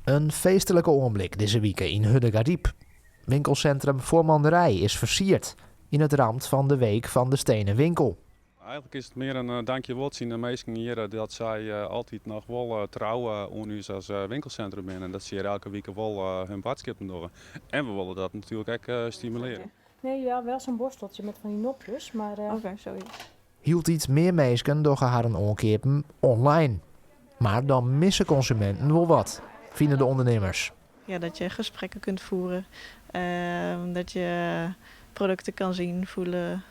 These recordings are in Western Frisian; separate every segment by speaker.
Speaker 1: In feestlike oanblik dizze wike yn Hurdegaryp. Winkelsintrum Voormanderij is fersierd yn it ramt fan de Week van de Stenen Winkel.
Speaker 2: Eigenlik is it mear in dankjewol tsjin de minsken hjir dat sy altyd noch wol trou oan ús as winkelsintrum binne en dat sy hjir elke wike wol hun boadskippen dogge. En we wolle dat natuerlik ek stimulearje.
Speaker 3: Nee, ja, wel zo'n borsteltje met van die nopjes, maar...
Speaker 4: Oké, zoiets.
Speaker 1: Hieltyd mear minsken dogge harren oankeapen online. Mar dan misse konsuminten wol wat, fine de ûndernimmers.
Speaker 4: Ja, dat je gesprekken kunt voeren, dat je producten kan zien, voelen,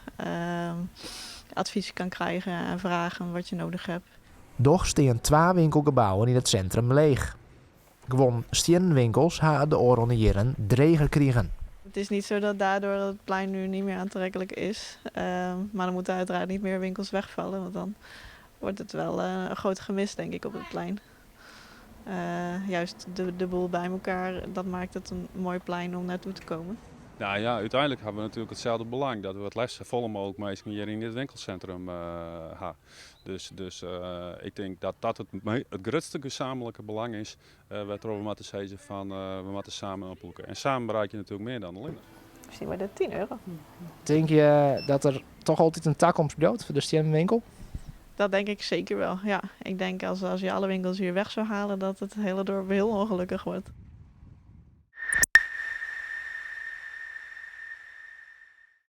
Speaker 4: advies kan krijgen en vragen wat je nodig hebt.
Speaker 1: Dochs stean twa winkelgebouwen yn it sintrum leech. Guon stiennen winkels ha it de ôfrûne jierren dreger krigen.
Speaker 4: Het is niet zo dat daardoor het plein nu niet meer aantrekkelijk is. Maar er moeten uiteraard niet meer winkels wegvallen, want dan wordt het wel een groot gemis, denk ik, op het plein. Juist de boel bij elkaar, dat maakt het een mooi plein om naartoe te komen.
Speaker 2: Nou ja, úteinlik hawwe we natuerlik itselde belang, dat we it leafst safolle mooglik minsken hjir yn dit winkelsintrum ha. Dus ik tink dat dat it grutste gesaamlike belang is wêrtroch we moatte sizze fan we moatte samen oplûke. En samen bereik je natuerlik mear dan allinnich.
Speaker 4: Miskien wurdt it 10 euro.
Speaker 1: Tinke je dat der toch altyd in takomst bliuwt foar de stiennen winkel?
Speaker 4: Dat denk ik zeker wel, ja. Ik denk als je alle winkels hier weg zou halen, dat het hele dorp heel ongelukkig wordt.